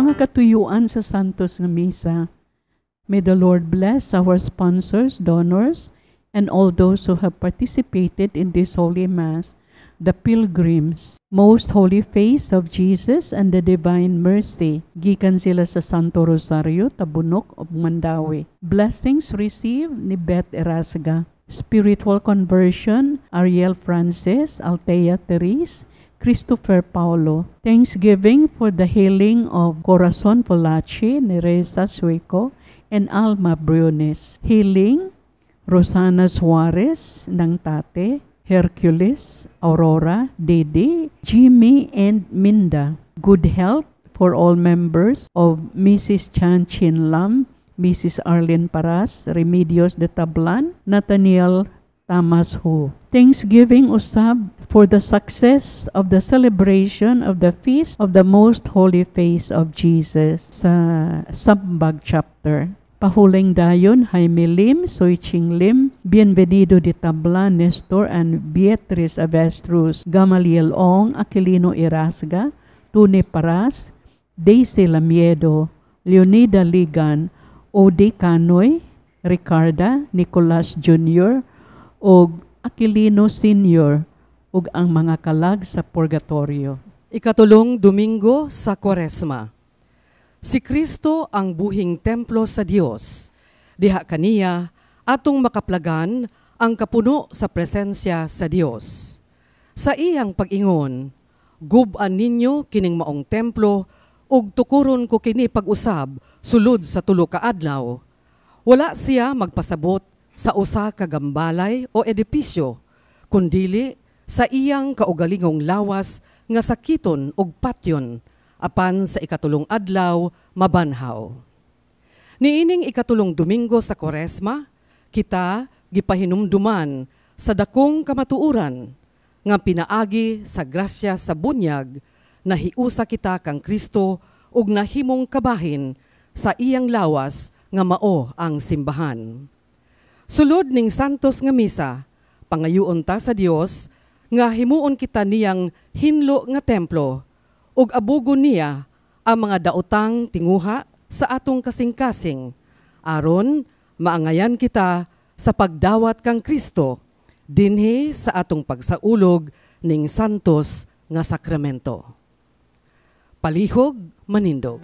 Mga katuyuan sa Santos nga Misa. May the Lord bless our sponsors, donors, and all those who have participated in this Holy Mass, the pilgrims, Most Holy Face of Jesus and the Divine Mercy. Gikan sila sa Santo Rosario, Tabunok ug Mandaue. Blessings received ni Beth Erasga. Spiritual conversion, Ariel Francis, Althea Therese, Christopher Paulo. Thanksgiving for the healing of Corazon Folachi, Neresa Sueco, and Alma Briones. Healing, Rosana Suarez ng Tate, Hercules, Aurora, Dede, Jimmy, and Minda. Good health for all members of Mrs. Chan Chin Lam, Mrs. Arlene Paras, Remedios de Tablan, Nathaniel Tamas Ho. Thanksgiving usab for the success of the celebration of the Feast of the Most Holy Face of Jesus sa Sambag chapter. Pahuling dayon, Jaime Lim, Soy Ching Lim, Bienvenido de Tabla, Nestor and Beatriz Avestruz, Gamaliel Ong, Aquilino Irasga, Tune Paras, Daisy Lamiedo, Leonida Ligan, Odi Canoy, Ricarda, Nicolas Jr., ug Aquilino Sr., ug ang mga kalag sa Purgatorio. Ikatulong Domingo sa Kwaresma. Si Kristo ang buhing templo sa Dios. Diha kaniya atong makaplagan ang kapuno sa presensya sa Dios. Sa iyang pag-ingon, "Gub-an ninyo kining maong templo ug tukuron ko kini pag-usab sulod sa 3 ka adlaw." Wala siya magpasabot sa usa ka gambalay o edipisyo, kundili sa iyang kaugalingong lawas nga sakiton ug patyon, apan sa ikatulong adlaw mabanhaw. Niining ikatulong Domingo sa Kwaresma, kita gipahinumduman sa dakong kamatuoran nga pinaagi sa grasya sa bunyag nahiusa kita kang Kristo ug nahimong kabahin sa iyang lawas nga mao ang simbahan. Sulod ning Santos nga Misa, pangayuon ta sa Dios nga himuon kita niyang hinlo nga templo ug abugon niya ang mga daotang tinguha sa atong kasing-kasing aron maangayan kita sa pagdawat kang Kristo dinhi sa atong pagsaulog ning Santos nga Sakramento. Palihog manindog.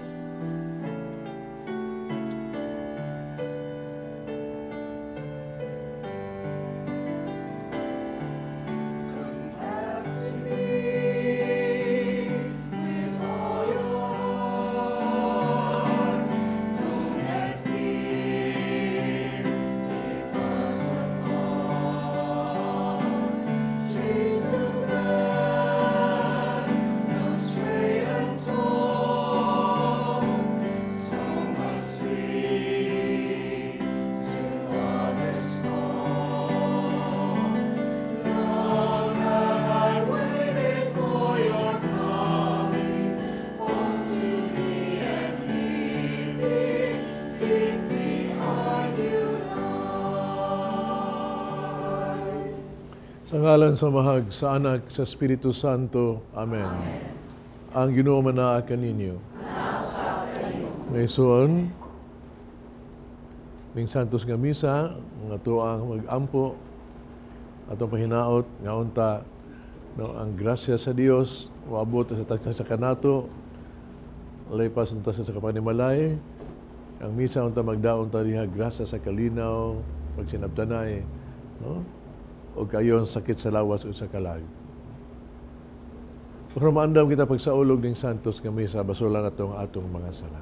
Sa ngalan sa Mahag, sa Anak, sa Espiritu Santo. Amen. Amen. Ang Ginoo manaa kaninyo. Ngayon, ning Santos nga Misa, nga tuang mag-ampo, atong pahinaot, nga unta, no, ang grasya sa Dios, moabot sa tagsa sa kanato, laypas unta sa kapanimalay, ang misa unta magdaon ta diha grasya sa kalinaw, pagsinabtanay, no? O kayon sakit sa lawas o sa kalag. Pero maandam kita pagsaulog ng Santos nga misa, basulan nato ang atong mga sala.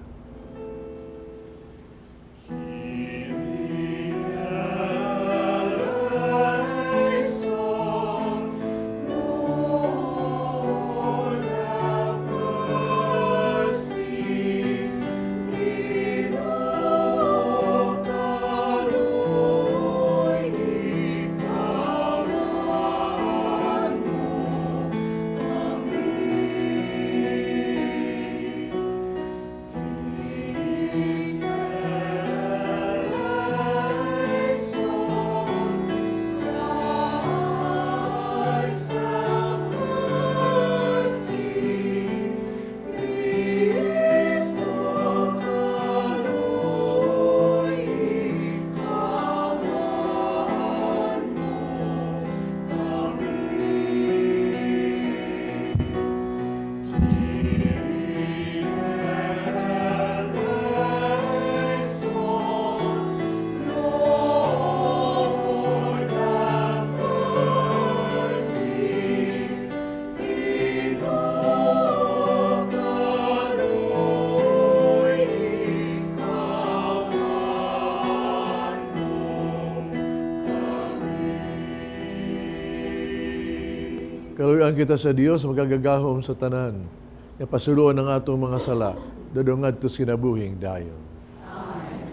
Kaluyan kita sa Dios makagagahom sa tanan, nga pasuluan ang atong mga sala, dadong ngadto sa kinabuhing dayon. Amen.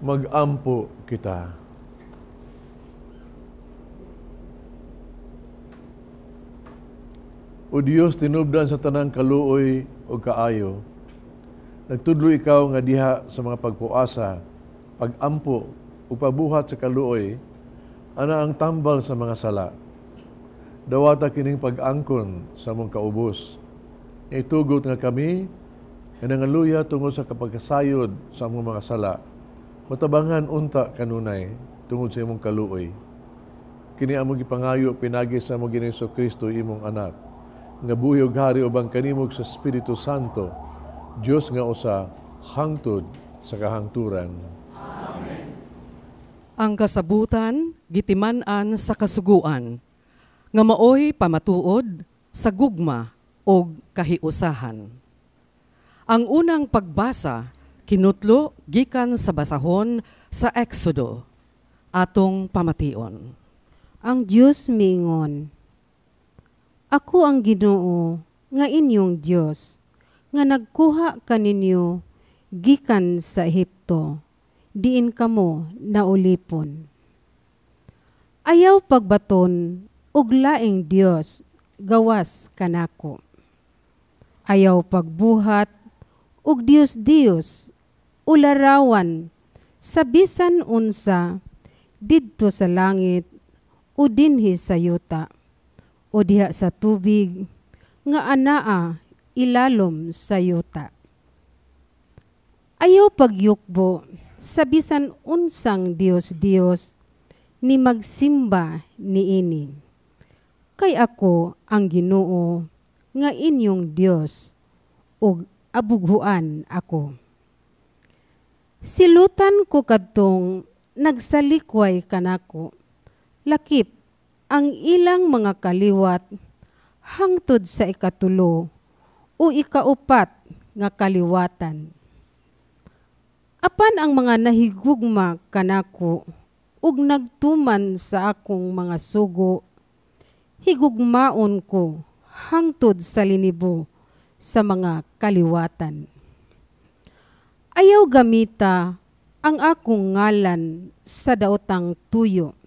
Mag-ampo kita. O Dios, tinubdan sa tanang kaluoy o kaayo, nagtudlo ikaw nga diha sa mga pagpuasa, pagampo o pabuhat sa kaluoy, ana ang tambal sa mga sala. Dawata kining pag-angkon sa mong kaubos. Itugot nga kami, nga nangaluya tungod sa kapagkasayod sa among mga sala, matabangan unta kanunay tungod sa imong kaluoy. Kini among gipangayo pinagi sa among Ginoong Kristo imong anak, nga buhi ug hari ubang kanimog sa Espiritu Santo, Dios nga usa hangtod sa kahangturan. Amen. Ang kasabutan gitiman-an sa kasuguan, nga maoy pamatuod sa gugma og kahiusahan. Ang unang pagbasa kinutlo gikan sa basahon sa Exodo, atong pamation. Ang Dios miingon, ako ang Ginoo nga inyong Dios nga nagkuha kaninyo gikan sa Ehipto, diin kamo naulipon. Ayaw pagbaton og laing Dios gawas kanako. Ayaw pagbuhat og Dios-Dios o larawan sa bisan unsa didto sa langit o dinhi sa yuta o diha sa tubig nga anaa ilalom sa yuta. Ayaw pagyukbo sa bisan unsang Dios-Dios ni magsimba niini. Kay ako ang Ginoo nga inyong Dios ug abughuan ako. Silutan ko kadtong nagsalikway kanako, lakip ang ilang mga kaliwat hangtod sa ikatulo o ikaupat nga kaliwatan. Apan ang mga nahigugma kanako ug nagtuman sa akong mga sugo, higugmaon ko hangtod sa linibo sa mga kaliwatan. Ayaw gamita ang akong ngalan sa daotang tuyo.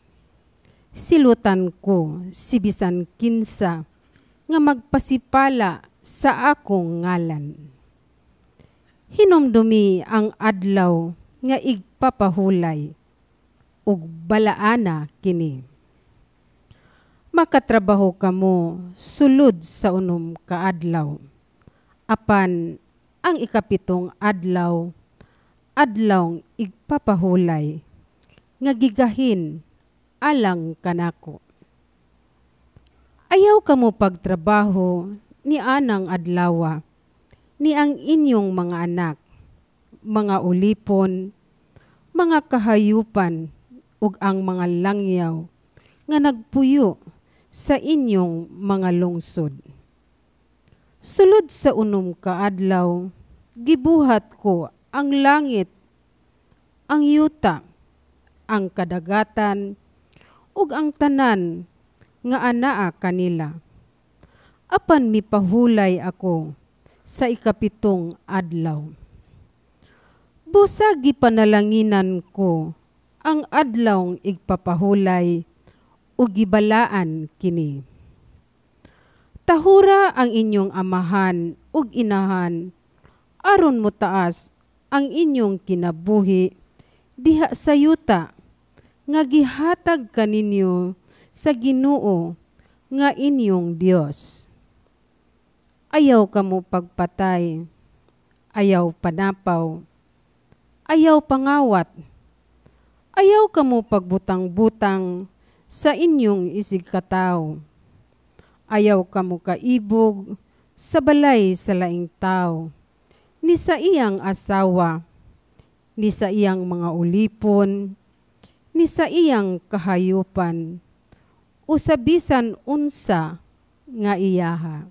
Silutan ko si bisan kinsa nga magpasipala sa akong ngalan. Hinumdumi ang adlaw nga igpapahulay ug balaana kini. Makatrabaho kamo sulod sa unom ka adlaw. Apan ang ikapitong adlaw, adlawng igpapahulay nga gigahin alang kanako. Ayaw kamo pagtrabaho ni anang adlawa, ni ang inyong mga anak, mga ulipon, mga kahayupan, ug ang mga langyaw nga nagpuyo sa inyong mga lungsod. Sulod sa unom ka adlaw, gibuhat ko ang langit, ang yuta, ang kadagatan, ug ang tanan nga anaa kanila. Apan mipahulay ako sa ikapitong adlaw. Busa gipanalanginan ko ang adlawng igpapahulay ug gibalaan kini. Tahura ang inyong amahan ug inahan aron motaas ang inyong kinabuhi diha sa yuta nga gihatag kaninyo sa Ginoo nga inyong Dios. Ayaw kamo pagpatay, ayaw panapaw, ayaw pangawat, ayaw kamo pagbutang-butang sa inyong isigkatawo. Ayaw kamo kaibog sa balay sa laing tao, ni sa iyang asawa, ni sa iyang mga ulipon, ni sa iyang kahayupan, o sa bisan unsa nga iyaha.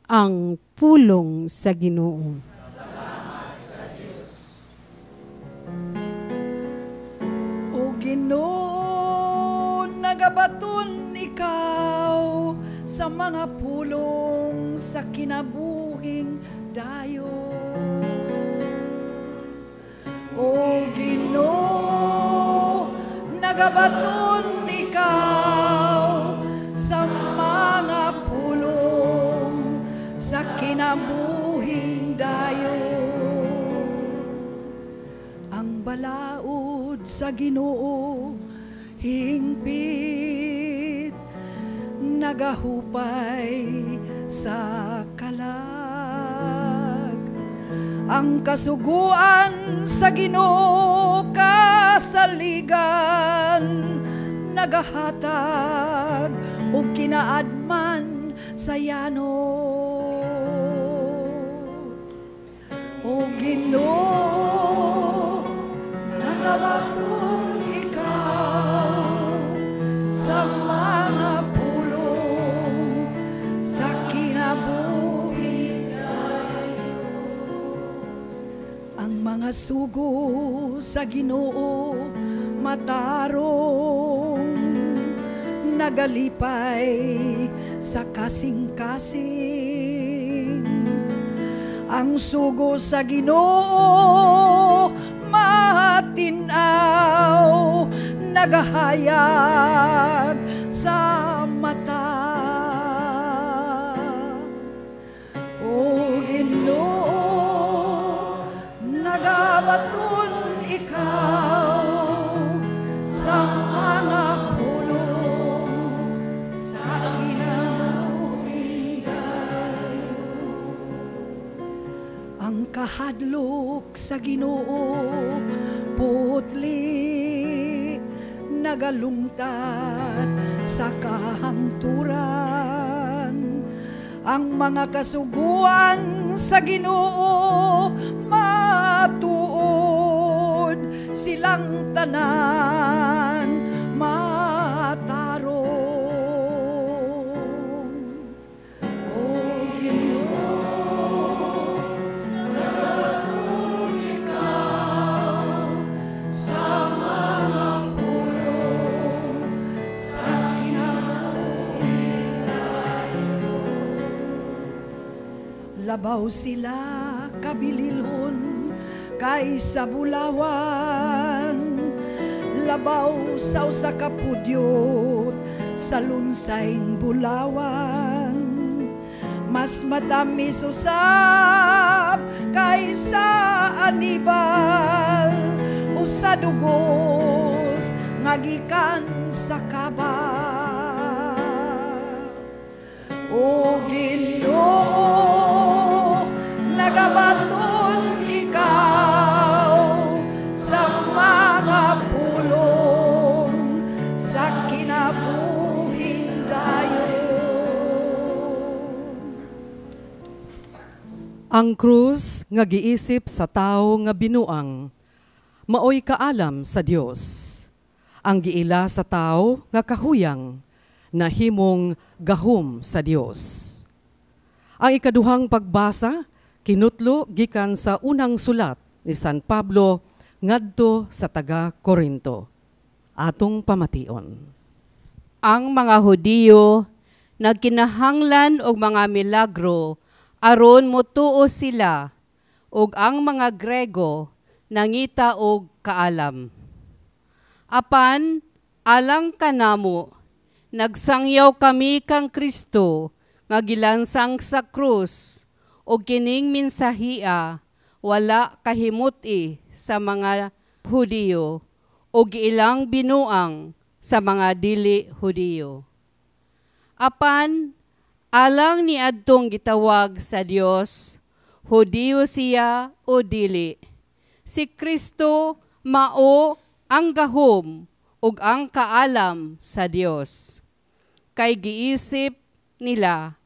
Ang pulong sa Ginoo. Salamat sa Dios. O Ginoo, nagapungko Nagabaton ikaw sa mga pulong sa kinabuhing dayon. O Ginoo, nagabaton ikaw sa mga pulong sa kinabuhing dayon. Ang balaod sa Ginoo hingpit, nagahupay sa kalag. Ang kasuguan sa Ginoo kasaligan, nagahatag og kinaadman sa yano. O Ginoo, nagabaton ikaw sa mga pulong sa kinabuhi. Ang mga sugo sa Ginoo matarong, nagalipay sa kasing-kasing. Ang sugo sa Ginoo matinaw, nagahayag sa mata. O Ginoo, nagabaton ikaw sa mga pulong sa kinabuhing dayon. Ang kahadlok sa Ginoo putli, nagalungtad sa kahangturan. Ang mga kasuguan sa Ginoo matuod, silang tanan matarong. O Ginoo, nagabaton ikaw sa mga pulong sa kinabuhing dayon. Labaw sila kabililhon kaysa bulawan, labaw sa usa ka pudyot sa lunsayng bulawan. Mas matamis usab kaysa anibal o sa dugos nga gikan sa kaba. O Ginoo, nagabaton ikaw sa mga pulong sa kinabuhing dayon. Ang krus nga giisip sa tawo nga binuang, maoy kaalam sa Dios. Ang giila sa tawo nga kahuyang, nahimong gahom sa Dios. Ang ikaduhang pagbasa, kinutlo gikan sa unang sulat ni San Pablo ngadto sa taga Korinto. Atong pamation. Ang mga Hudiyo nagkinahanglan og mga milagro aron motuo sila, ug ang mga Grego nangita og kaalam. Apan alang kanamo, nagsangyaw kami kang Kristo nga gilansang sa krus, ug kining mensahia wala kahimuti sa mga Hudiyo ug ilang binuang sa mga dili Hudiyo. Apan alang niadtong gitawag sa Dios, Hudiyo siya o dili, si Kristo mao ang gahom ug ang kaalam sa Dios. Kay giisip nila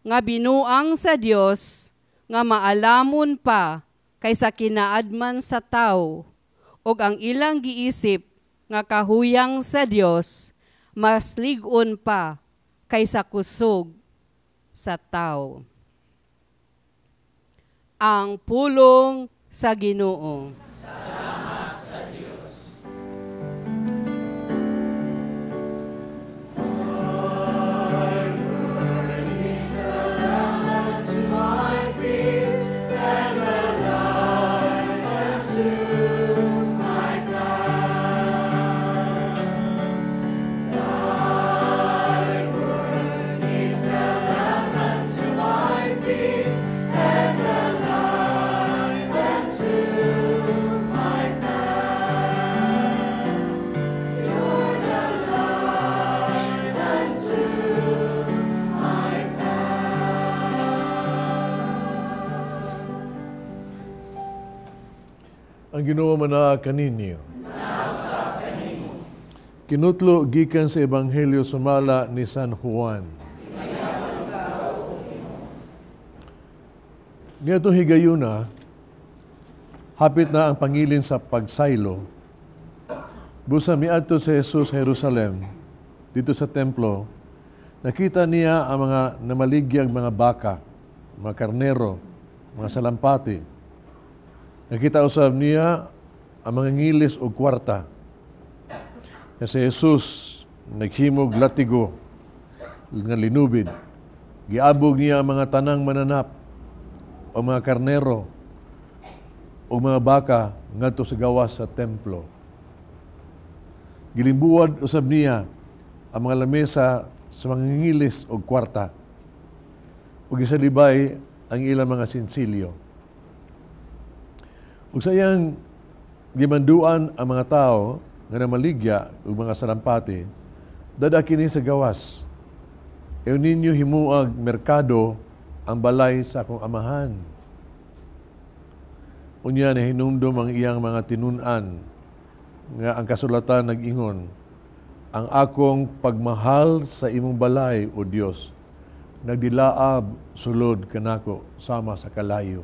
nga binuang sa Dios nga maalamon pa kaysa kinaadman sa tawo, ug ang ilang giisip nga kahuyang sa Dios mas lig-on pa kaysa kusog sa tawo. Ang pulong sa Ginoo. Salamat sa Dios. Ang Ginoo manaa kaninyo. Kinutlo gikan sa Ebanghelyo sumala ni San Juan. Niadtong higayuna, hapit na ang pangilin sa pagsaylo. Busa miadto si Jesus sa Jerusalem, dito sa templo, nakita niya ang mga namaligyang mga baka, mga karnero, mga salampati. Nakita usab niya ang mga ngilis og kwarta. Nga si Jesus naghimog latigo nga linubid. Giabog niya ang mga tanang mananap o mga karnero o mga baka ngadto sa gawas sa templo. Gilimbuwad usab niya ang mga lamesa sa mga ngilis og kwarta ug gisalibay ang ilang mga sinsilyo. Ug sa iyang gimanduan ang mga tao nga namaligya ug mga salampati, dada kini sa gawas. Ayaw ninyo himuag merkado ang balay sa akong amahan. Unya nahinumdom ang iyang mga tinun-an nga ang kasulatan nag-ingon, ang akong pagmahal sa imong balay, O Dios, nagdilaab sulod kanako sama sa kalayo.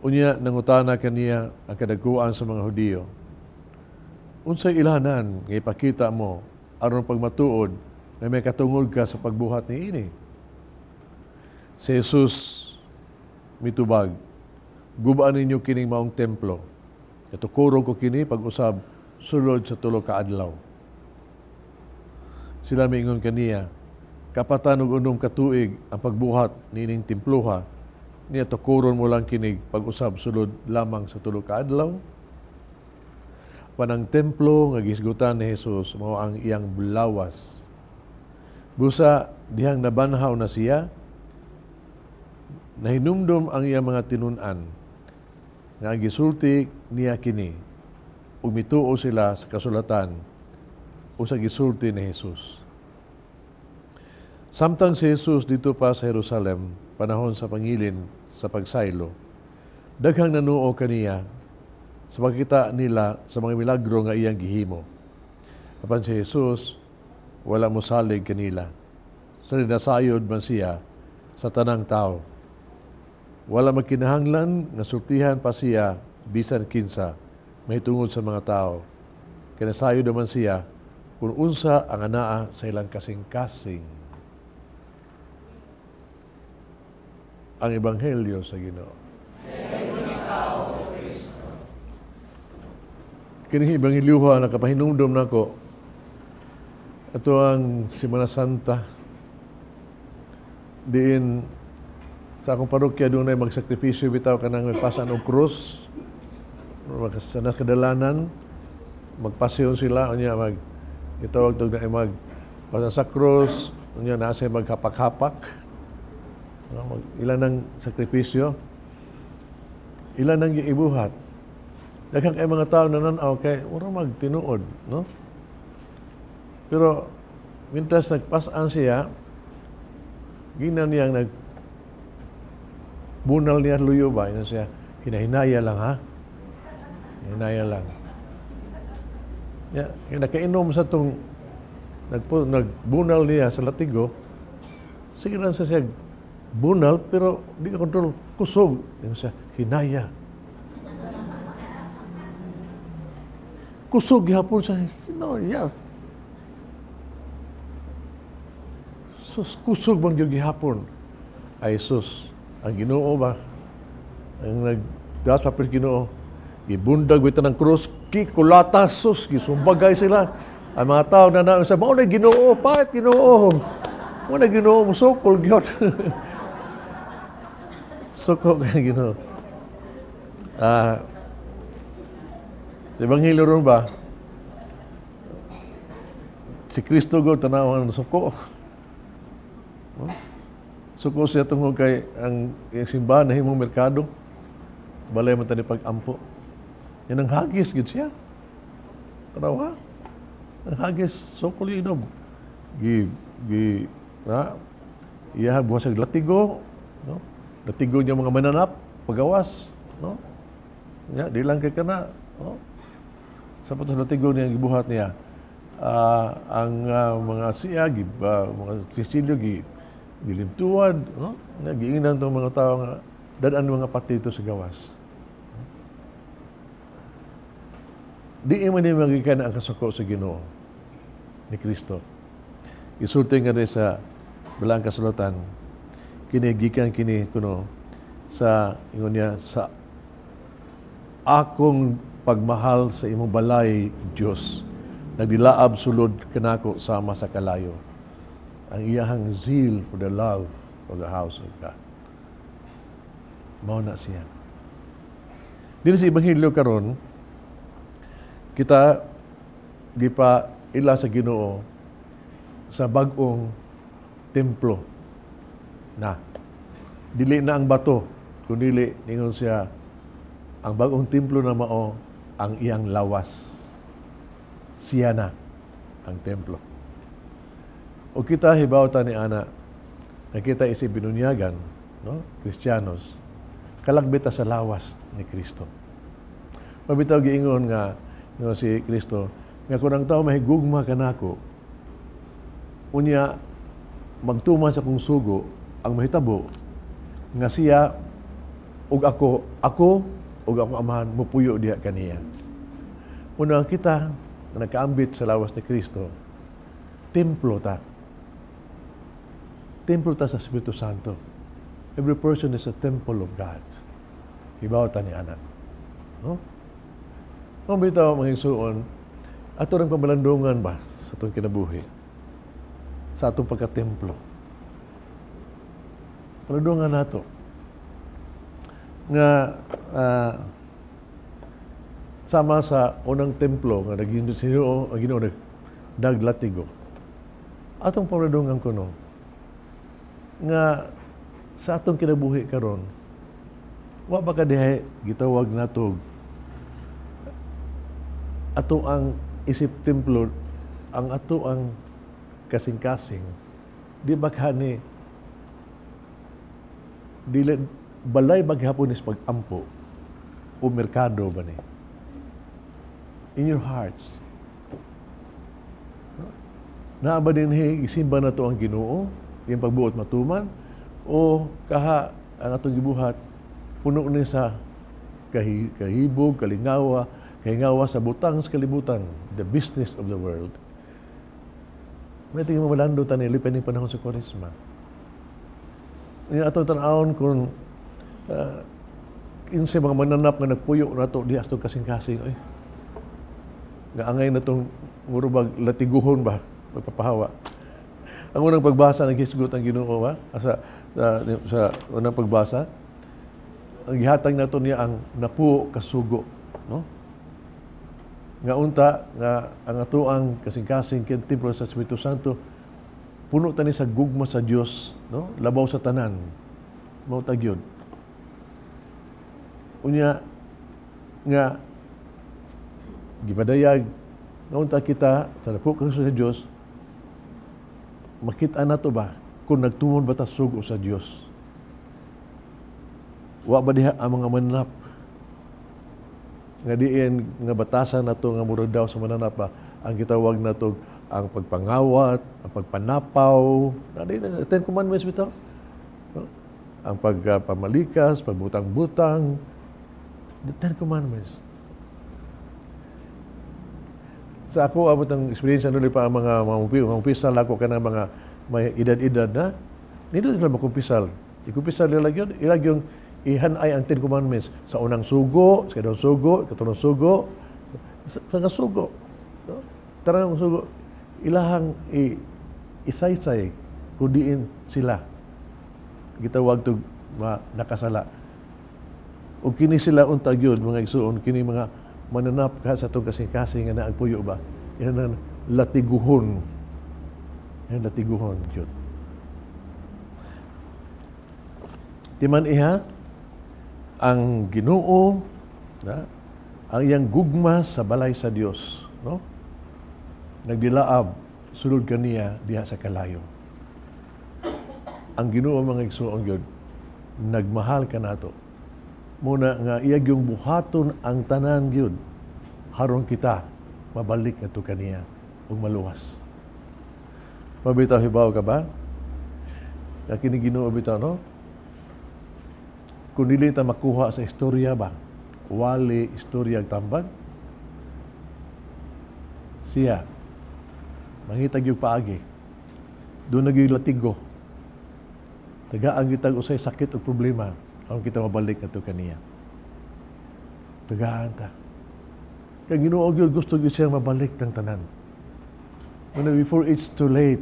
Unya nangutana kaniya ang kadagkuan sa mga Hudiyo, unsay ilhanan nga ipakita mo aron pagmatuod nga may katungod ka sa pagbuhat niini? Si Jesus mitubag, gubaan ninyo kining maong templo. Itukurong ko kini pag-usab sulod sa 3 ka adlaw. Sila miingon kaniya, kapatan og 6 ka tuig ang pagbuhat niining temploha, niya tukuron mo lang kinig pag-usab sulod lamang sa 3 ka adlaw. Panang templo nga gisgutan ni Jesus mao ang iyang lawas. Busa dihang nabanhaw na siya, nahinumdom ang iyang mga tinun-an nga ang gisulti niya kini, ug mituo sila sa kasulatan o sa gisulti ni Jesus. Samtang si Jesus dito pa sa Jerusalem, panahon sa pangilin sa pagsaylo, daghang nanuo kaniya sa pagkita nila sa mga milagro nga iyang gihimo. Apan si Jesus wala mosalig kanila. Sa nasayod man siya sa tanang tao. Wala magkinahanglan nga sultihan pa siya bisan kinsa mahitungod sa mga tao. Kay nasayod naman siya kung unsa ang anaa sa ilang kasing-kasing. Ang Ebanghelyo sa Ginoo. Kining Ebanghelyoha nakapahinumdom nako ato ang Semana Santa. Diin sa akong parokya dunay magsakripisyo bitaw kanang magpasan og krus, sa nakadalanan magpasyon sila, unya mag gitawag tog na magpasan sa krus, unya naa siya maghapak-hapak. Ilan ang sakripisyo, ilan ang giibuhat. Daghang kay mga tao nanan-aw kay mura magtinuod, no? Pero mintras nagpasan siya, ginan niyang nag bunal niya luyo ba, ingon siya, hinahinaya lang ha? Hinaya lang. Ya, nakainom sa tong nagbunal niya sa latigo, sige lang sa siya bunal, pero di ka kontrol, kusog. Ingon siya, hinaya. Kusog gihapon siya, hinaya. Sus, kusog bang gyud gihapon? Ay sus, ang Ginoo ba? Ang nagdas papel Ginoo, gibundag bitan ng krus, kikulata sus, gisumbagay sila. Ang mga tao na naong sa, mao na Ginoo, pahit Ginoo. Mao na Ginoo, musukol gyud. Suko kay Ginoo. Sa Ebanghelyo ron ba? Si Kristo go tanaw ang suko. No? Suko siya tungod kay ang simbahan na himong merkado. Balay man tani pag-ampo. Yan ang hagis gid siya. Tanaw ha? Ang hagis sukol inom. Gi gi na iya buhat sa latigo, no? Latigo niya mga mananap, pagawas, no? Ya, di lang kay kana, no? Sa patos latigo niya gibuhat niya. Ang mga siya mga sisilyo gi gilimtuad, no? Nga giingnan tong mga tao nga dad-an mga patito sa gawas. Di man ni magikan ang kasuko sa Ginoo ni Kristo. Isulti nga rin sa Balaang Kasulatan, kini gikan kini kuno sa ingon niya sa akong pagmahal sa imong balay Dios, nagdilaab sulod kanako sama sa kalayo. Ang iyahang zeal for the love of the house of God. Mao na siya. Dinhi sa Ebanghelyo karon, kita gipa ila sa Ginoo sa bag-ong templo na. Dili na ang bato, kundili ningon siya ang bag-ong templo na mao ang iyang lawas. Siya na ang templo. O kita hibaw ta ni ana, nakita isi binunyagan, no? Kristiyanos, kalagbit ta sa lawas ni Kristo. Mabitaw giingon nga no, si Kristo, nga kung ang tao mahigugma kanako, unya magtuma sa kong sugo ang mahitabo nga siya ug ako, ako ug akong amahan mupuyo diha kaniya. Una kita nga nagkaambit sa lawas ni Kristo, templo ta. Templo ta sa Espiritu Santo. Every person is a temple of God. Hibaw ta ni anak. No? Kung bitaw mga igsuon, ato ng pamalandungan ba sa atong kinabuhi? Sa atong pagkatemplo. Palandungan nato nga sama sa unang templo nga naging Ginoo, ang Ginoo naglatigo. Atong pamalandungan kuno nga sa atong kinabuhi karon, wa ba ka dihay gitawag natog ato ang isip templo, ang ato ang kasing-kasing, di ba kani dili balay maghapon is pag-ampo o merkado ba ni? In your hearts. Naa ba din hi, isimba na to ang Ginoo, iyang pagbuot matuman, o kaha ang atong gibuhat puno ni sa kahibog, kalingawa, kahingawa sa butang sa kalibutan, the business of the world. May tingin mamalando ta ni lipen ning panahon sa Kwaresma. Nga atong tan-awon kung kinsa mga mananap nga nagpuyo nato diha sa atong kasing-kasing, ay nga angay na tong murubag latiguhon ba magpapahawa. Ang unang pagbasa ng hisgot ang Ginoo ba sa unang pagbasa, ang gihatag nato niya ang napuo kasugo, no? Nga unta nga ang atoang kasing-kasing ken templo sa Espiritu Santo puno tani sa gugma sa Dios, no? Labaw sa tanan. Mao ta gyud. Unya nga gipadayag nga unta kita sa napuo sa Dios, makita nato ba kung nagtumon ba ta sugo sa Dios? Wa ba diha ang mga mananap nga diin nga batasan nato nga murag daw sa mananap ba ang gitawag nato ang pagpangawat, ang pagpanapaw, na di na 10 Commandments bitaw, no? Ang pagpamalikas, pagbutang-butang, the 10 Commandments. Sa ako abot ang experience nuli pa ang mga mga umpisal ako kanang mga may edad-edad na nindot sila makumpisal. Ikumpisal nila gyud, ilag yung ihanay ang 10 Commandments sa unang sugo, sa kadulong sugo, katulong sugo, sa kasugo. No? Tarang sugo, ilahang isaysay kung diin sila. Gitawag tog nakasala. O kini sila unta gyud mga igsuon, kini mga mananap ka sa atong kasing-kasing nga naagpuyo ba? Yan ang latiguhon. Yan latiguhon gyud. Timan iha, ang Ginoo, na, ang iyang gugma sa balay sa Dios, no? Nagdilaab sulod kaniya diha sa kalayo. Ang Ginoo mga igsuon gyud nagmahal kanato. Muna nga iya gyung buhaton ang tanan gyud haron kita mabalik ngadto kaniya ug maluwas. Mabitaw, hibaw ka ba? Nga kini Ginoo bitaw, no? Kung dili ta makuha sa istorya ba, wali istorya ag tambag, siya, mangitag yung paagi. Doon na latigo. Tagaan kitag usay sakit o problema, aron kita mabalik ngadto kaniya. Tagaan ta. Kay Ginoo gyud, gusto gyud siyang mabalik tang tanan. When before it's too late,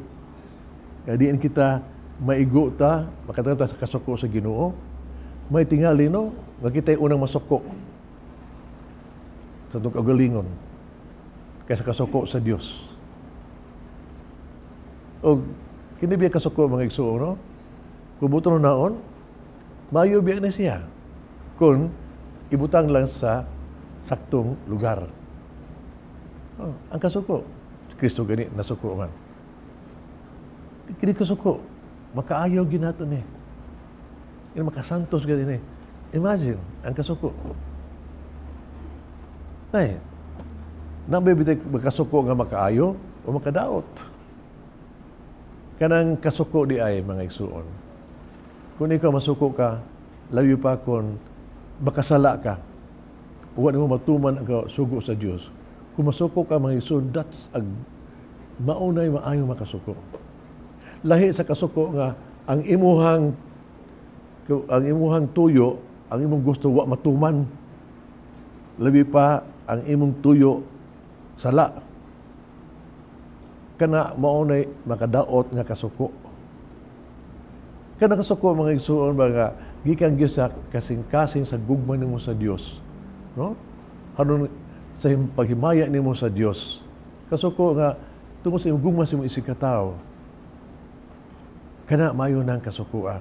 kaya diin kita maigo ta, makatang ta sa kasuko sa Ginoo, may tingali, no, nga kita'y unang masuko sa atong kaugalingon kaysa kasuko sa Dios. O kini biya kasuko, mga igsuon, no? Kung buton naon, maayo biya na siya kung ibutang lang sa saktong lugar. Oh, ang kasuko, Kristo gani nasuko man. Kini kasuko, makaayo ginato ni. Kini makasantos gani ni. Imagine, ang kasuko. Ay, nabay bitay makasuko nga makaayo o makadaot. Kanang kasuko di ay, mga igsuon. Kung ikaw masuko ka, layo pa kung makasala ka, uwa nimo matuman ang sugo sa Dios. Kung masuko ka, mga igsuon, that's a maunay maayo makasuko. Lahi sa kasuko nga ang imuhang tuyo, ang imong gusto wa matuman. Labi pa ang imong tuyo sala. Kana maunay makadaot nga kasuko. Kana kasuko, mga igsuon, mga gikan gyud sa kasing-kasing sa gugma nimo sa Dios. No? Haron sa paghimaya nimo sa Dios. Kasuko nga tungod sa imong gugma sa imong isig katawo. Kana mayo nang kasukoa.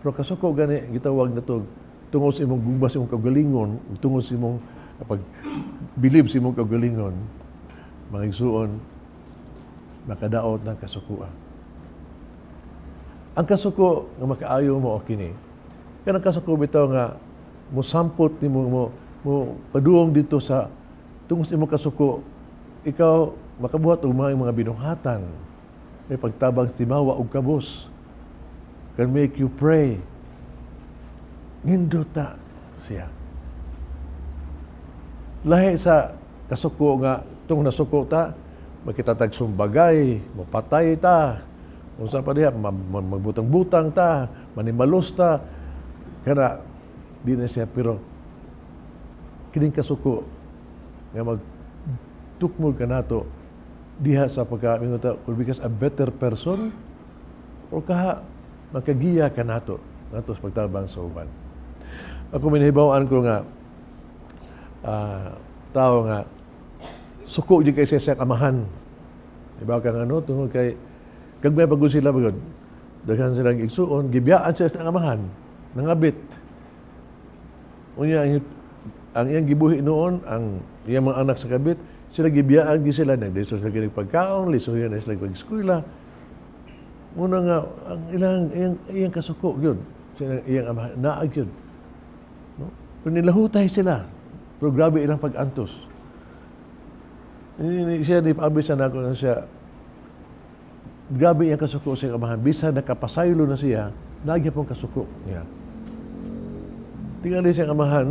Pero kasuko gani gitawag nato tungod sa imong gugma sa imong kaugalingon, tungod sa imong pag believe sa imong kaugalingon, mga igsuon, makadaot ng kasukoa. Ang kasuko nga makaayo mo o kini. Kanang kasuko bitaw nga musampot nimo mo paduong dito sa tungod sa imong kasuko, ikaw makabuhat og mga binuhatan, may pagtabang sa timawa og kabus, can make you pray. Nindota siya. Lahi sa kasuko nga tung nasuko ta, makita tag sumbagay, mapatay ta, unsa pa diha, magbutang-butang ta, manimalos ta, kana di na siya. Pero kining kasuko nga magtukmol ka nato diha sa pagka mingon ta could because a better person o kaha makagiya ka nato nato sa pagtabang sa uban. Ako minahibaw-an ko nga tao nga suko jud kay siya sa amahan. Iba kang ano, tungod kay kagmay pagod sila bagod. Daghan silang igsuon, gibiyaan siya sa amahan, nangabit. Unya ang iyang gibuhi noon, ang iyang mga anak sa kabit, sila gibiyaan gi sila, naglisod sila kinig pagkaon, lisod sila sila pag-eskwela. Muna nga ang ilang iyang kasuko gyud, sila iyang amahan naa gyud. No? Pero nilahutay sila. Pero grabe ilang pag-antos. Siya di paabi sa nako na siya, grabe iyang kasuko sa iyang amahan. Bisan nakapasaylo na siya, nagya pong kasuko niya. Tingali siyang amahan,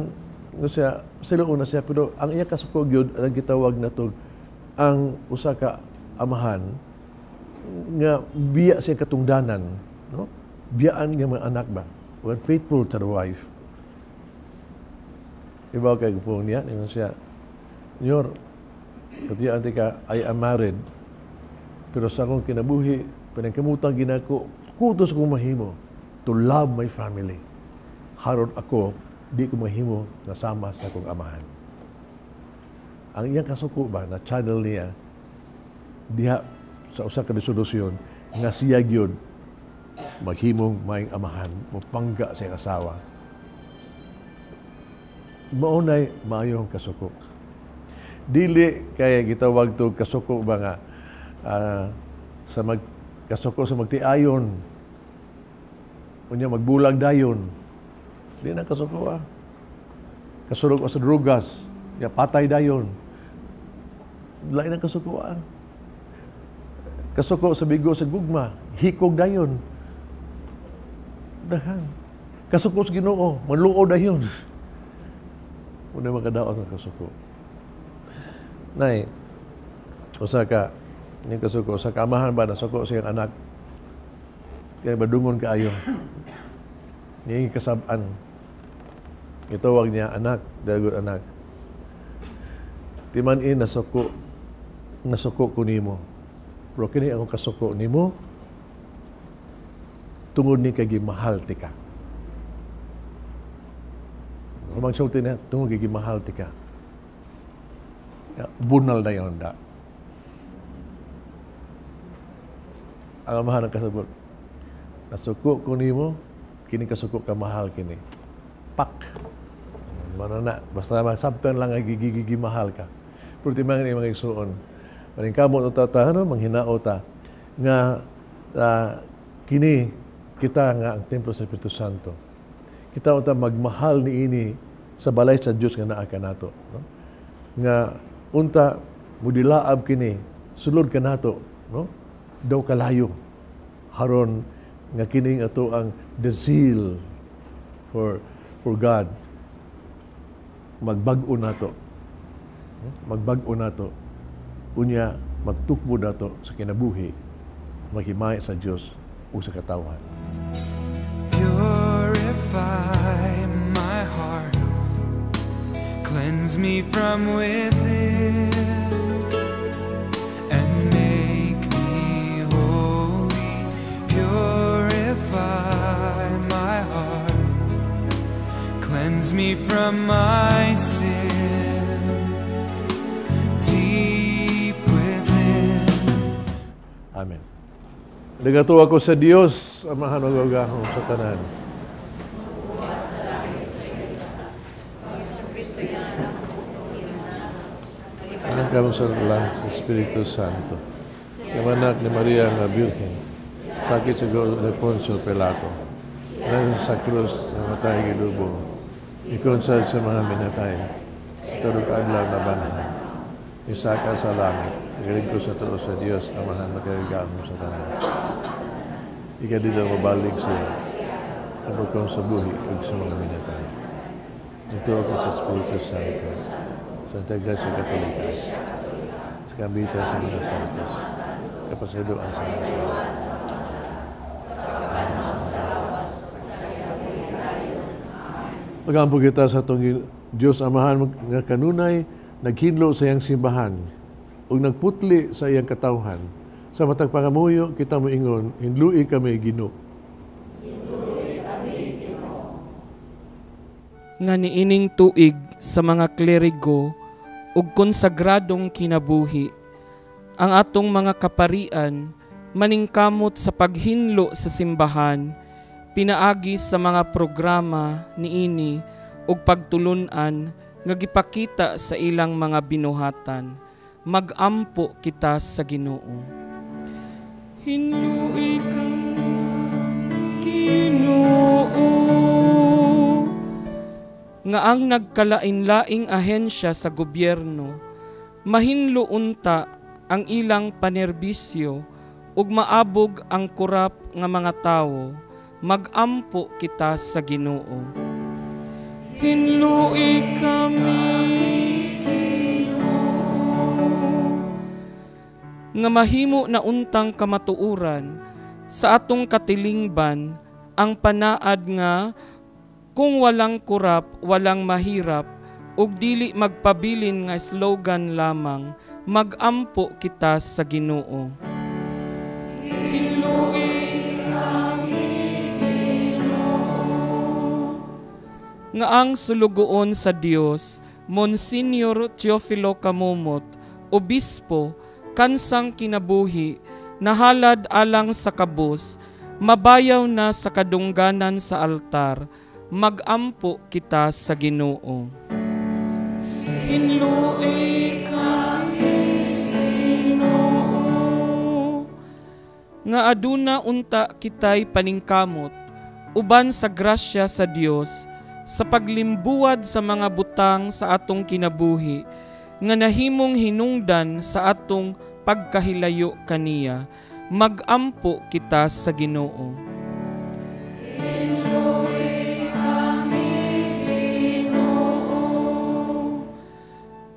nga siya, sila una siya, pero ang iyang kasuko gyud, ang gitawag na to, ang usa ka amahan, nga biya siya katungdanan, no? Biyaan nga mga anak ba? When faithful to the wife. Iba kay po niya, ingon siya, "Nyor, katiyaan ka, I am married, pero sa akong kinabuhi, panangkamutan ginako, kutos kong mahimo to love my family. Haron ako, di ko mahimo nga sama sa akong amahan." Ang iyang kasuko ba, na channel niya, diha sa usa ka resolusyon, nga siya gyud maghimong maayong amahan, mopangga sa iyang asawa. Maunay maayong kasuko. Dili kay gitawag to kasuko ba nga sa mag kasuko sa magtiayon, unya magbulag dayon. Di na kasuko ah. Kasulog sa drugas, ya patay dayon. Lain ang kasukuan. Kasuko sa bigo sa gugma, hikog dayon. Daghan. Kasuko sa Ginoo, manluo dayon. Una makadaot ang kasuko. Nay, usa ka ning kasuko sa kamahan ba nasuko sa iyang anak. Kaya badungon kaayo. Niya kasab-an. Gitawag niya anak, dagot anak. Timan-in nasuko, nasuko ko nimo. Pero kini akong kasuko nimo, tungod ni kay gimahal tika. Kung magsulti niya, tungod kay gimahal tika. Ya, bunal na yun da. Ang amahan ang kasabot. Nasuko ko nimo, kini kasuko ka mahal kini. Pak! Manana, basta masabtan lang ay gigigigimahal ka. Pero timangin ang mga igsuon. Maningkamot o tata, ano, manghinao ta, nga kini kita nga ang templo sa Espiritu Santo. Kita unta magmahal ni ini sa balay sa Dios nga naa kanato, no? Nga unta mudilaab kini sulod kanato, no? Daw kalayo haron nga kining ato ang the zeal for God magbag-o nato. Magbag-o nato. Unya magtukbo nato sa kinabuhi, maghimay sa Dios ug sa katawhan. Purify my heart, cleanse me from within, and make me holy. Purify my heart, cleanse me from my sin. Deep within. Amen. Nagatuwa ko sa Dios, Amahan ug Gahom sa tanan. Anang kamo sa lang sa Espiritu Santo. Kamanak ni Maria nga Birhen, sakit sa Gol de Poncio Pilato. Nang sa krus namatay gilubong. Ikonsad sa mga minatay. Sa tulog adlaw na banhan. Isaka sa langit. Galing ko sa tuo sa Dios, Amahan makarigamo sa tanan. Ikadila mabalig siya. Ang pagkaon sa buhi ug sa mga minatay. Ito ako sa Espiritu Santo. Santa Iglesia Katolika. Sa kambitan sa mga santos. Kapasaduan sa mga santos. Magampo kita sa atong Dios Amahan nga kanunay naghinlo sa iyang simbahan ug nagputli sa iyang katawhan. Sa matag pangamuyo kita moingon, hinlui kami Ginoo. Nga niining tuig sa mga klerigo ug konsagradong kinabuhi, ang atong mga kaparian maningkamot sa paghinlo sa simbahan, pinaagi sa mga programa niini ug pagtulun-an nga gipakita sa ilang mga binuhatan. Magampo kita sa Ginoo. Hinlui kang Ginoo. Nga ang nagkalain-laing ahensya sa gobyerno mahinlo unta ang ilang panerbisyo ug maabog ang kurap nga mga tawo. Magampo kita sa Ginoo. Hinlui kami Ginoo. Nga mahimo na untang kamatuoran sa atong katilingban ang panaad nga kung walang kurap, walang mahirap, ug dili magpabilin nga slogan lamang, magampo kita sa Ginoo. Hinlui kami Ginoo. Nga ang sulugoon sa Dios, Monsignor Teofilo Camomot, obispo, kansang kinabuhi, nahalad alang sa kabus, mabayaw na sa kadungganan sa altar, magampo kita sa Ginoo. Hinlui kami Ginoo. Nga aduna unta kitay paningkamot, uban sa grasya sa Dios, sa paglimbuwad sa mga butang sa atong kinabuhi nga nahimong hinungdan sa atong pagkahilayo kaniya. Magampo kita sa Ginoo.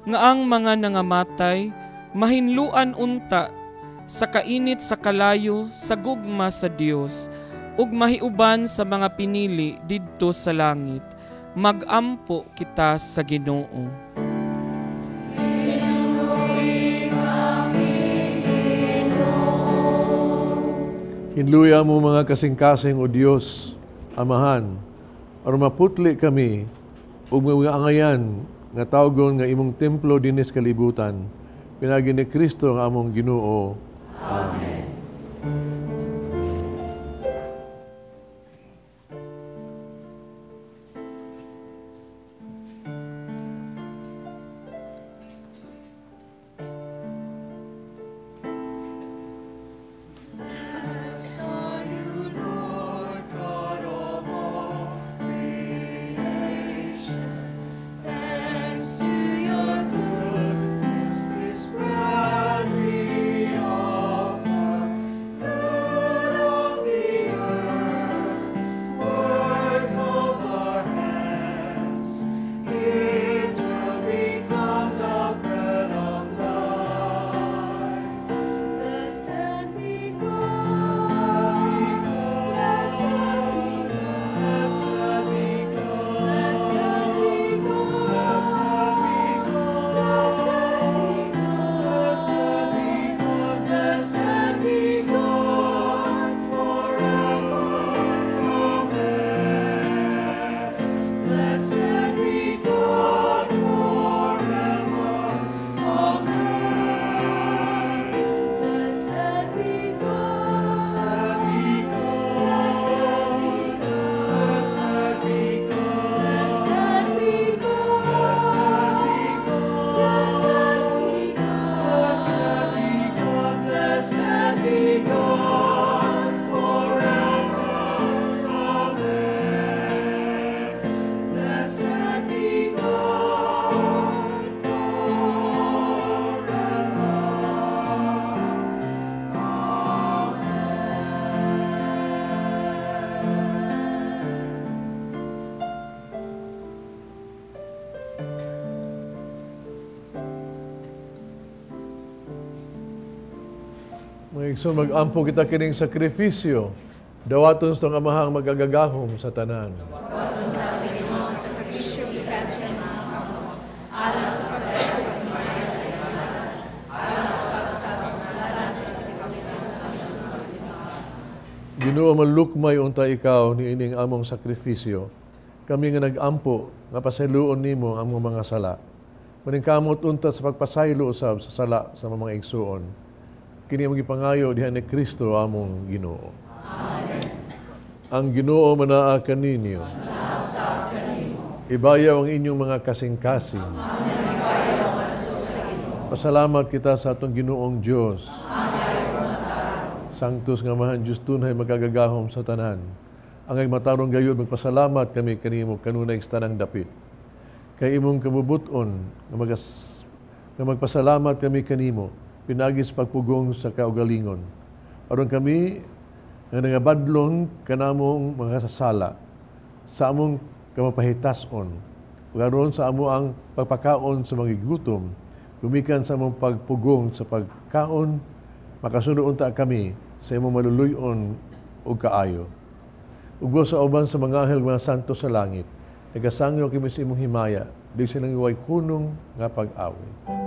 Nga ang mga nangamatay mahinluan unta sa kainit sa kalayo sa gugma sa Dios ug mahiuban sa mga pinili didto sa langit. Magampo kita sa Ginoo. Hinluya mo mga kasing-kasing o Dios, Amahan, aron maputli kami ug mga angayan nga tawgon nga imong templo dinis kalibutan. Pinaagi ni Kristo ang among Ginoo. Amen. Mga igsoon, mag-ampo kita kining sakripisyo, dawaton sa Amahang magagagahom sa tanan. Ginoo, malukmay unta ikaw ni ining among sakripisyo. Kami nga nag-ampo, nga pasayloon nimo ang among mga sala. Maningkamot unta sa pagpasaylo usab sa sala sa mga igsuon. Kini among gipangayo diha ni Kristo among Ginoo. Amen. Ang Ginoo manaa kaninyo. Ibayaw ang inyong mga kasing-kasing. Pasalamat kita sa atong Ginoong Dios. Sanctus nga Amahan Dios tunay magagagahom sa tanan. Ang matarong gayud magpasalamat kami kanimo kanunay sa tanang dapit. Kay imong kabubuton nga magpasalamat kami kanimo pinaagi sa pagpugong sa kaugalingon. Aron kami nga nangabadlong kanamong mga sasala sa among kamapahitason, ug aron sa amo ang pagpakaon sa mga gutom, gumikan sa among pagpugong sa pagkaon, makasunod unta kami sa imong maluluy-on ug kaayo. Ug sa uban sa mga anghel mga santo sa langit, nagasangyo kami sa imong himaya, di silang way hunong nga pag-awit. Puno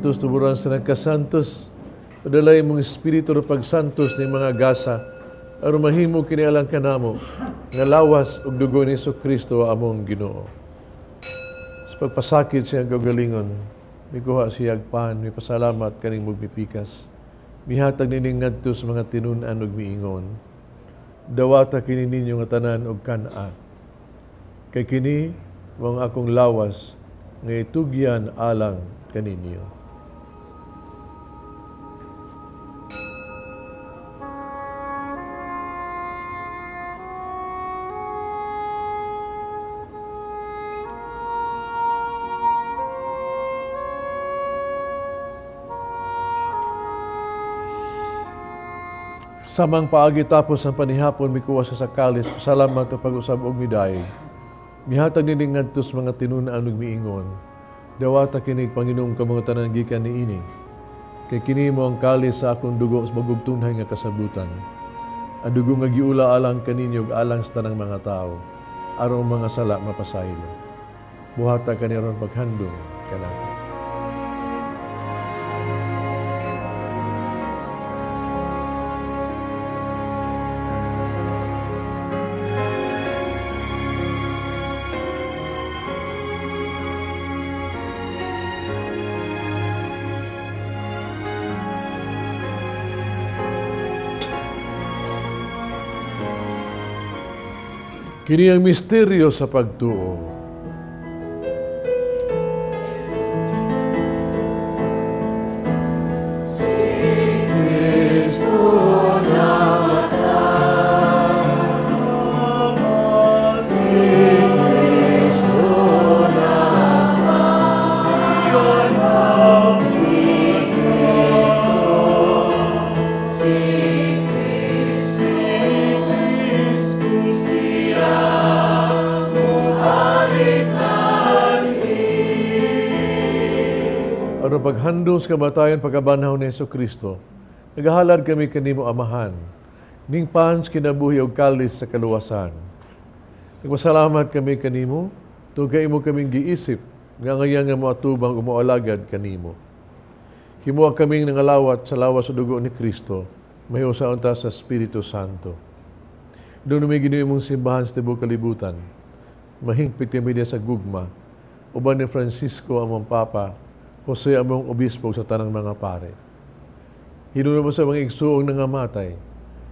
Santos, tuburan sa nagkasantos, padalay mong espiritu ro pagsantos ni mga gasa, aron mahimo kini alang kanamo, nga lawas ug dugo ni Kristo among Ginoo. Sa pagpasakit siyang kaugalingon, mikuha siya pan, mipasalamat kaning mugmipikas. Mihatag nining ngadto sa mga tinun-an ug miingon. Dawata kini ninyo nga tanan og kan-a. Kay kini mao ang akong lawas nga itugyan alang kaninyo. Samang paagi tapos ang panihapon, mikuha sa kalis, pasalamat o pag-usab og midayeg. Mihatag nining ngadto sa mga tinun-an ug miingon. Dawata kinig Panginoong kamong tanan gikan niini. Kay kini mo ang kalis sa akong dugo sa bagong tunhay nga kasabutan. Ang dugo nga giula alang kaninyo ug alang sa tanang mga tao, aron mga sala mapasaylo. Buhata kani aron paghandom kanako. Kini ang misteryo sa pagtuo. Si Kristo namatay, si Kristo namatay, si Kristo, si Kristo, siya muhalik langit. Aron paghandom sa kamatayon pagkabanhaw ni Jesucristo, nagahalad kami kanimo Amahan, ning pans kinabuhi og kalis sa kaluwasan. Nagpasalamat kami kanimo, tungod kay imo kaming giisip, nga ngayon nga moatubang umualagad kanimo. Himoa kaming nangalawat sa lawas sa dugo ni Kristo, mahiusa unta sa Espiritu Santo. Doon may Ginoo imong simbahan sa tibuok kalibutan, mahingpit kami diya sa gugma, uban ni Francisco among Papa, Jose among Obispo sa tanang mga pare. Hinunod mo sa mga igsuong nangamatay,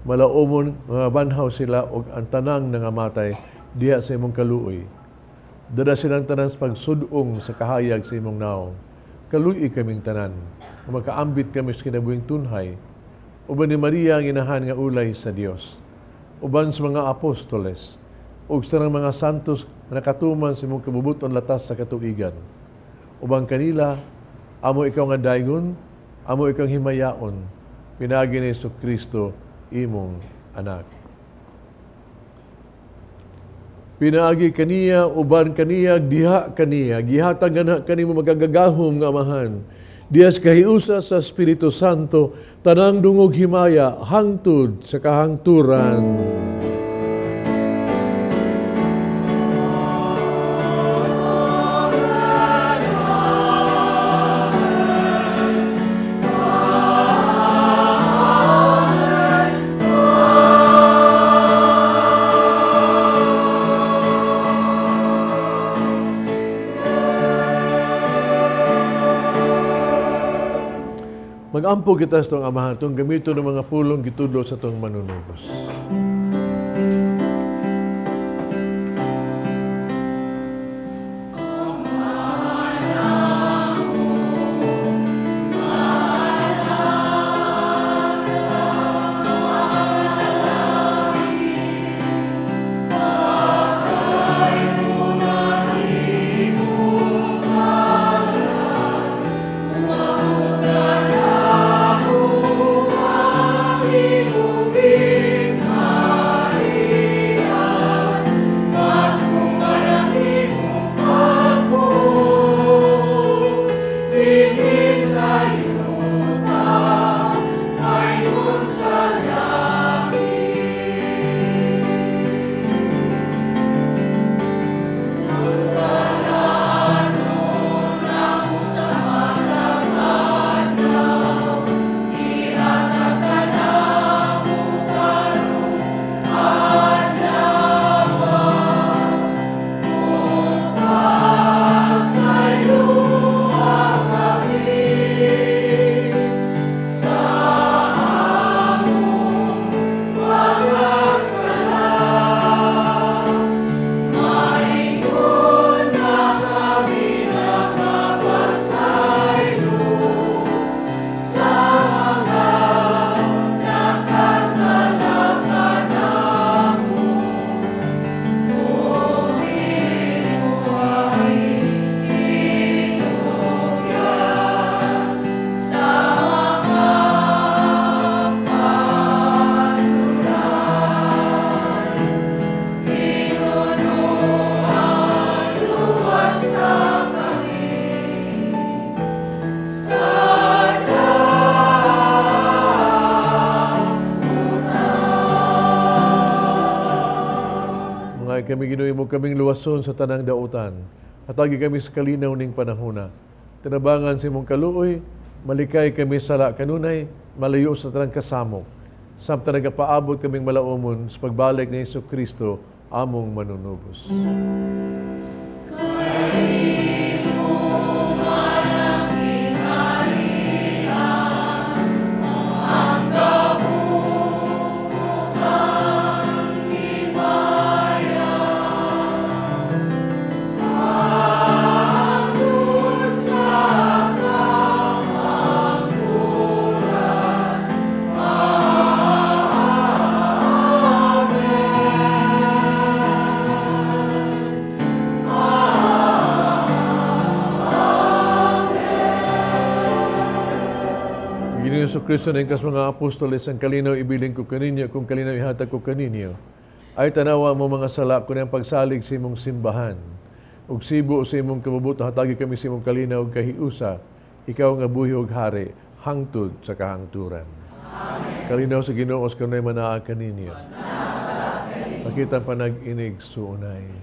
malaumon mga banhaw sila og ang tanang nangamatay diha sa imong kaluoy. Dada silang tanan sa pagsudong sa kahayag sa imong naong. Kaluoy kaming tanan, nga makaambit kami sa kinabuhing tunhay, uban ni Maria ang inahan nga ulay sa Dios, uban sa mga apostoles, ug sa tanang mga santos nga nakatuman sa imong kabubuton latas sa katuigan. Uban kanila, amo ikaw nga daygon, amo ikaw himayaon, pinaagi ni Jesucristo imong anak. Pinaagi kaniya, uban kaniya, diha kaniya, gihatag na kanimo magagagahom nga amahan. Diha sa kahiusa sa Espiritu Santo, tanang dungog himaya, hangtod sa kahangturan. Magampo kita sa itong amahan, itong gamito ng mga pulong gitudlo sa itong manunubos. Amen. Angay kami Ginoo imo kaming luwason sa tanang dautan. Hatagi kami sa kalinaw ning panahona. Tinabangan sa imong kaluoy, malikay kami sala kanunay, malayo sa tanang kasamok. Samtang nagapaabot kaming malaumon sa pagbalik ni Hesus Kristo, among manunubos. Hesus Kristo na ingkas mga apostoles, ang kalinaw ibilin ko kaninyo, kung kalinaw ihatag ko kaninyo, ay tanawa mo mga sala kun ang pagsalig sa imong simbahan. Ug sibo sa imong kabubuto, hatagi kami sa imong kalinaw ug kahiusa, ikaw nga buhi ug hari, hangtod sa kahangturan. Amen. Kalinaw sa Ginoo kanunay manaa kaninyo. Makita ang panag-inig suunay.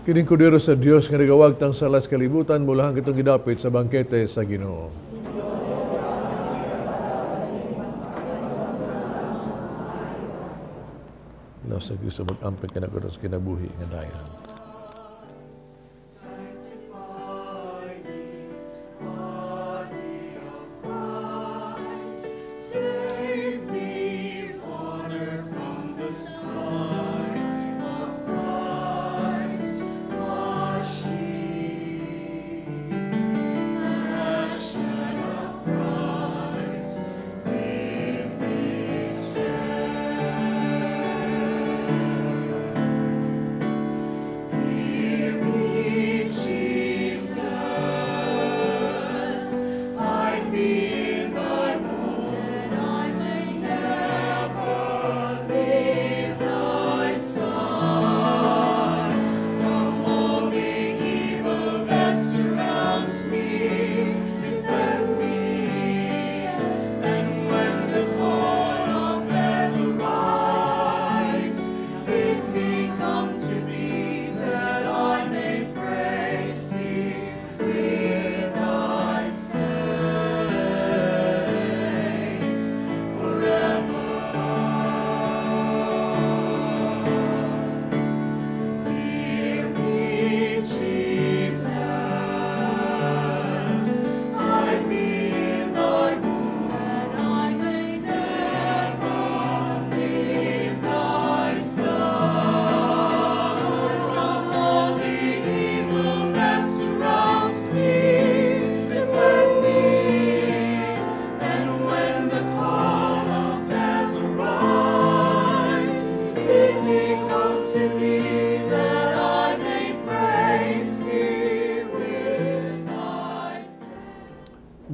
Kining kordero sa Dios nga nagawagtang salas kalibutan mula ang kitong gidapit sa bangkete sa Ginoo. Laos sa Kristo mag-amping ka na sa kinabuhi nga dayon.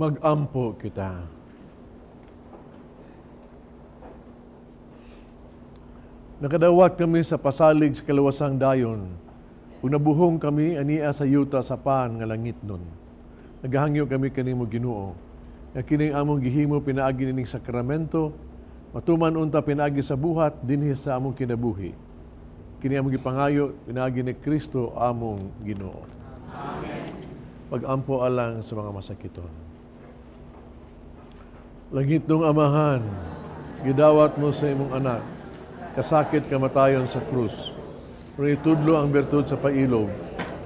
Magampo kita. Nakadawat kami sa pasalig sa kaluwasang dayon. Ug nabuhong kami ania sa yuta sa paan nga langit nun. Nagahangyo kami kanimo Ginoo. Nga kining among gihimo pinaagi nining sakramento, matuman unta pinaagi sa buhat dinhi sa among kinabuhi. Kini among gipangayo pinaagi ni Kristo among Ginoo. Amen. Pag-ampo alang sa mga masakiton. Langit nung Amahan, gidawat mo sa imong anak, kasakit kamatayon sa krus. Pero itudlo ang bertud sa pailog,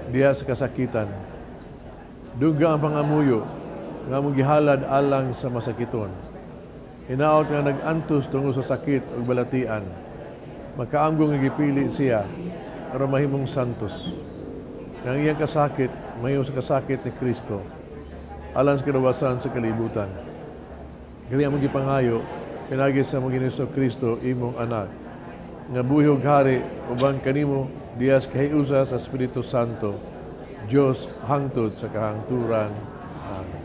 diha sa kasakitan. Duga ang pangamuyo, nga among gihalad alang sa masakiton. Hinaot nga nag-antos tungo sa sakit ug balatian. Makaamgo nga gipili siya aron mahimong santos. Nga ang iyang kasakit, mahimo sa kasakit ni Kristo, alang sa kinawasan sa kalibutan. Kani among gipangayo, pinaagi sa among Ginoo Kristo, imong anak, nga buhi ug hari uban kanimo diha sa kahiusa sa Espiritu Santo, Dios hangtod sa kahangturan. Amen.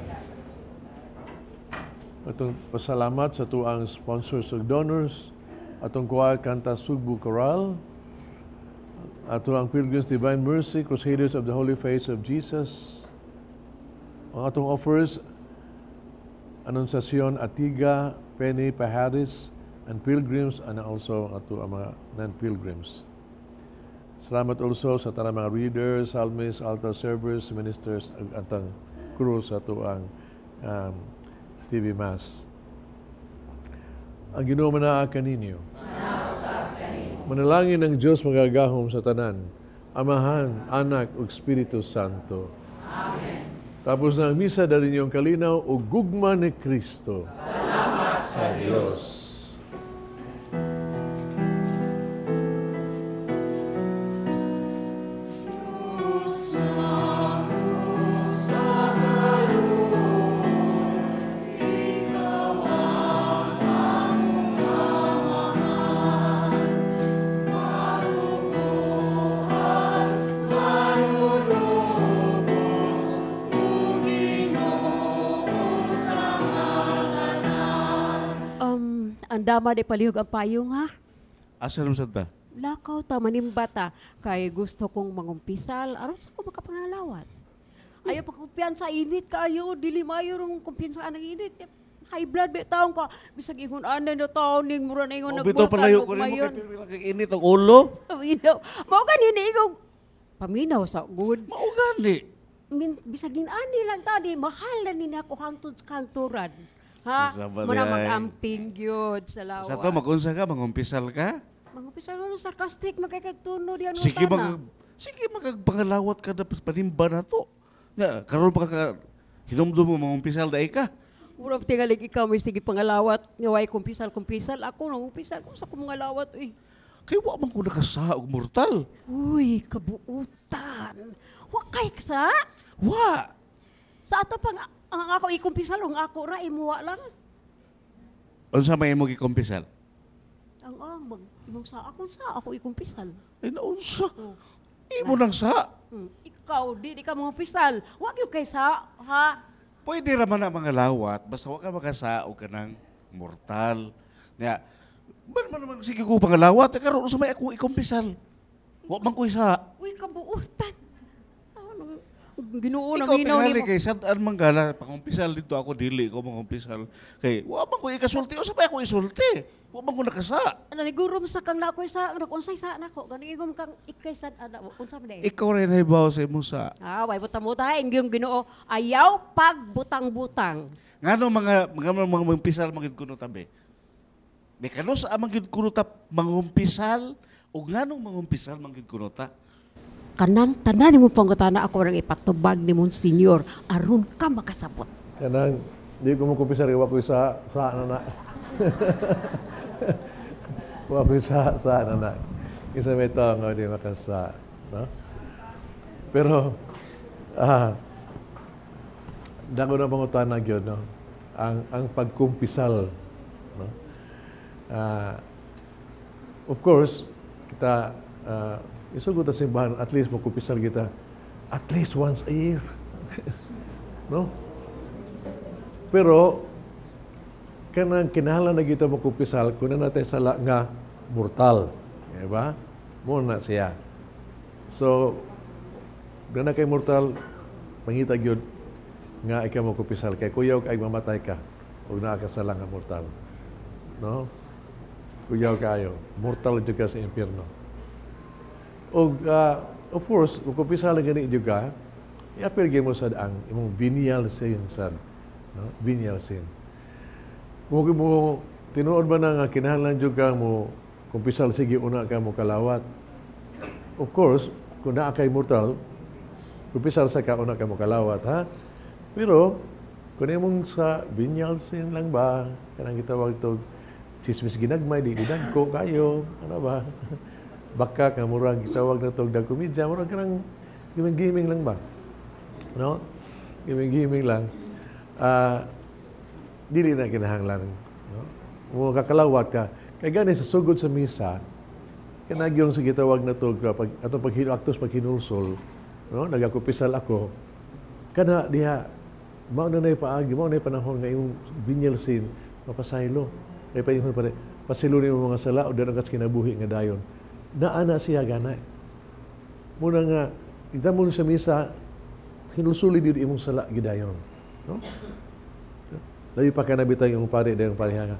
Atong pasalamat sa tuang sponsors ug donors, atong choir Kanta Sugbo Choral, ato ang Pilgrims Divine Mercy, Crusaders of the Holy Face of Jesus, ang atong offers, Anunciacion Atiga, Penny Pajares, and Pilgrims, and also ato ang mga non-pilgrims. Salamat also sa tanang mga readers, psalmists, altar servers, ministers, ug atang crew sa ato ang TV Mass. Ang Ginoo manaa kaninyo. Manalangin ang Dios magagahom sa tanan, Amahan, Anak ug Espiritu Santo. Amen. Tapos na ang misa, dali niyo ang kalinaw ug gugma ni Kristo. Salamat sa Dios. Andama di palihog ang payong ha. Asa naman sa ta? Lakaw ta manimba ta kay gusto kong mangumpisal aron sa ko makapangalawat. Ayaw pa kumpiyansa init kaayo, dili maayo rong kumpiyansa ang init. High blood be taon ka bisag ingon anay na taon ning mura na ingon Oh, bitaw nagbutan palayo og ko nimo mayon. kay pirmi lang kay init ang ulo. Paminaw. Mao gani ni ikaw paminaw sa good. Mao gani. Bisag ani lang ta di mahal na ni nako hangtod sa kanturan. Ha? Sa Muna balay. mag-amping gyud sa lawa. Sa to magunsa ka, mangumpisal ka? Mangumpisal mo sarcastic makikagtuno diyan Sige mag sige magpangalawat ka na panimba na to. Nga karon pa ka hinumdum mo mangumpisal dai ka. Murag tingalig ikaw may sige pangalawat nga way kumpisal kumpisal ako nang umpisal ko sa kumangalawat uy. Kay wa man ko nakasa og mortal. Uy, kabuutan. Wa kay sa? Wa. Sa ato pang ang ako ikumpisal ang ako ra imuwa lang. Unsa may imo gikumpisal? Ang ang mag imong sa akong sa ako ikumpisal. Ay naunsa? Oh. Imo nang sa. Ikaw di ka mangumpisal. Wa gyud kay sa ha. Pwede ra man ang mga lawat basta wa ka makasa og kanang mortal. Nya man man man sige ko pangalawat karon unsa may ako ikumpisal? Wa man ko isa. Uy, kabuutan. Ano, Ginoo na Ikaw minaw tingali nimo. kay sad-an man gala pangumpisal dito ako dili ko mangumpisal kay wa man ko ikasulti unsa may ako isulti? Wa man ko nakasa. Ano ni gurum sa kang nako sa unsay sa nako gani igom kang ikay sad ana unsa man day. Ikaw rin nahibaw sa imong sa. Ah, way butang buta ingyong Ginoo ayaw pagbutang-butang. Ngano mga mga mga mangumpisal man gyud kuno tabi? Di kano sa amang gyud kuno ta mangumpisal ug nganong mangumpisal man gyud kuno ta? Kanang tanan nimo pangutana ako nang ipatubag ni Monsignor aron ka makasabot. Kanang di ko mangumpisal kay wa ko sa sa na. Wa ko sa sa na. Isa may tao nga di makasa, no? Pero dako na pangutana gyud, no? Ang pagkumpisal, no? Of course, kita isugot sa simbahan, at least magkumpisal kita at least once a year. No? Pero kanang kinahanglan na kita magkumpisal kun na natay sala nga mortal, di ba? Mo na siya. So, gana kay mortal, pangita gyud Nga ikaw mo kumpisal kay kuyaw kay mamatay ka ug naa ka sala nga mortal. No? Kuyaw kaayo, mortal jud ka sa impyerno. Og of course, kung kumpisal gani jud ka, i-apil gyud mo sad ang imong venial sin sad, no? Venial sin. Mo mo tinuod ba na nga kinahanglan jud ka mo kumpisal sige una ka mo kalawat? Of course, kung naa kay mortal, kumpisal sa ka una ka mo kalawat, ha? Pero kung imong sa venial sin lang ba, kanang gitawag to chismis ginagmay, di dagko kayo, ano ba? Baka ka murag gitawag na to dagkomedya, murag kanang giming-giming lang ba? No? Giming-giming lang. Dili na kinahanglan, no? Mo kakalawat ka. Kay gani sa sugod sa misa, kanagyong sa gitawag na to pag atong pag aktos paghinulsol, no? Nagakumpisal ako. Kana diha mao na nay paagi, mao na panahon nga imong venial sin mapasaylo. Kay pa imong pare pasaylo nimo mga sala o dara kas kinabuhi nga dayon. Naa na siya gana. Muna nga kita mo sa misa hinulsuli gyud imong sala gidayon, no? Layo pa ka na bitang imong pare dayong pareha nga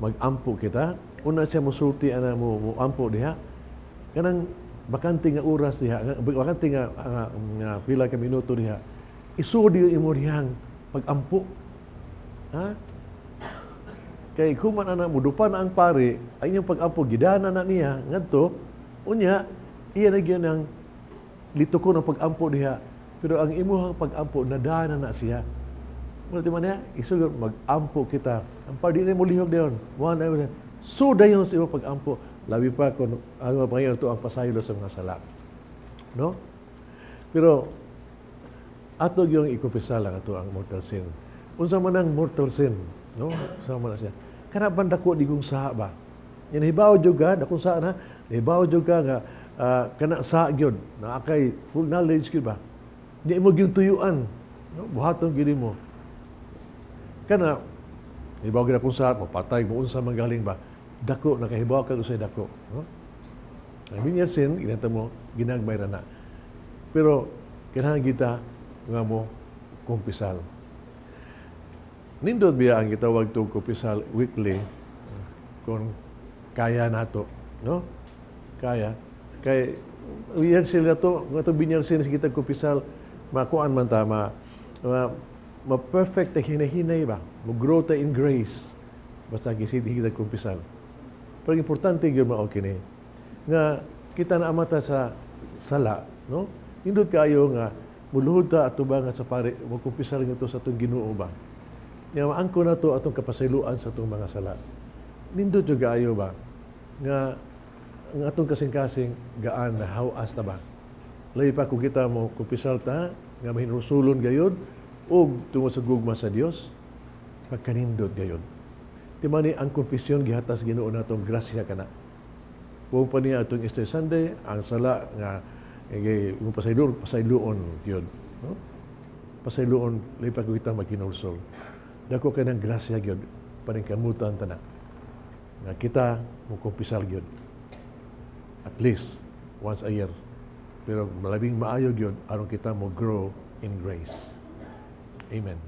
mag-ampo kita. Una siya musulti ana mo ampo diha. Kanang bakante nga oras diha, nga, bakante nga pila ka minuto diha. Isuod yun imo dihang pag-ampo. Ha? Kay kuman ana mudupa na ang pare, ang inyong pag-ampo gidana na niya ngadto, unya iya na gyud ang litukon ang pag-ampo diha. Pero ang imuhang pag-ampo nadana na siya. Muna ti man niya, isugod mag-ampo kita. Ang pare di na mo lihok dayon. Wa na so dayon sa imong pag-ampo. Labi pa kung ang mga Panginoon to ang pasaylo sa mga sala. No? Pero ato gyud ikumpisal lang ato ang mortal sin. Unsa man ang mortal sin, no? Unsa man na siya? Kana ban dako di kong saha ba? Yan hibaw jud ka, dakong saha na, hibaw jud ka nga kana saha gyud, naa kay full knowledge gyud ba? Di mo gyud tuyuan, no? Buhaton gyud mo. Kana hibaw gyud akong saha, mapatay mo unsa man galing ba? Dako nakahibaw ka usay dako, no? Ang venial sin ginata mo ginagmay ra na. Pero kinahanglan kita nga mo kumpisal. Nindot biya ang gitawag to kumpisal weekly kung kaya nato, no? Kaya kay yan sila to nga to venial sin kita kumpisal makuan man ta ma perfect ta hinahinay ba, mo grow ta in grace basta gisidi kita kumpisal. Pero importante gyud mao kini nga kita na amata sa sala, no? Nindot kaayo nga muluhod ta ato ba nga sa pare magkumpisal nga to sa atong Ginoo ba. Nya maangko na to atong kapasayloan sa atong mga sala. Nindot jud kaayo ba nga ang atong kasing-kasing gaan na hawas ta ba. Lahi pa kung kita mo kumpisal ta nga mahinulsulon gayod ug tungod sa gugma sa Dios pagkanindot gayod. Timani ang konfesyon gihatag sa Ginoo natong grasya kana. Kung pa niya atong Easter Sunday ang sala nga mo pasayloon, pasayloon gyud, no? Pasayloon lahi pa kung kita maghinulsol. Dako kay ng grasya gyud paningkamutan ta na nga kita mo kumpisal gyud at least once a year. Pero malabing maayo gyud aron kita mo grow in grace. Amen.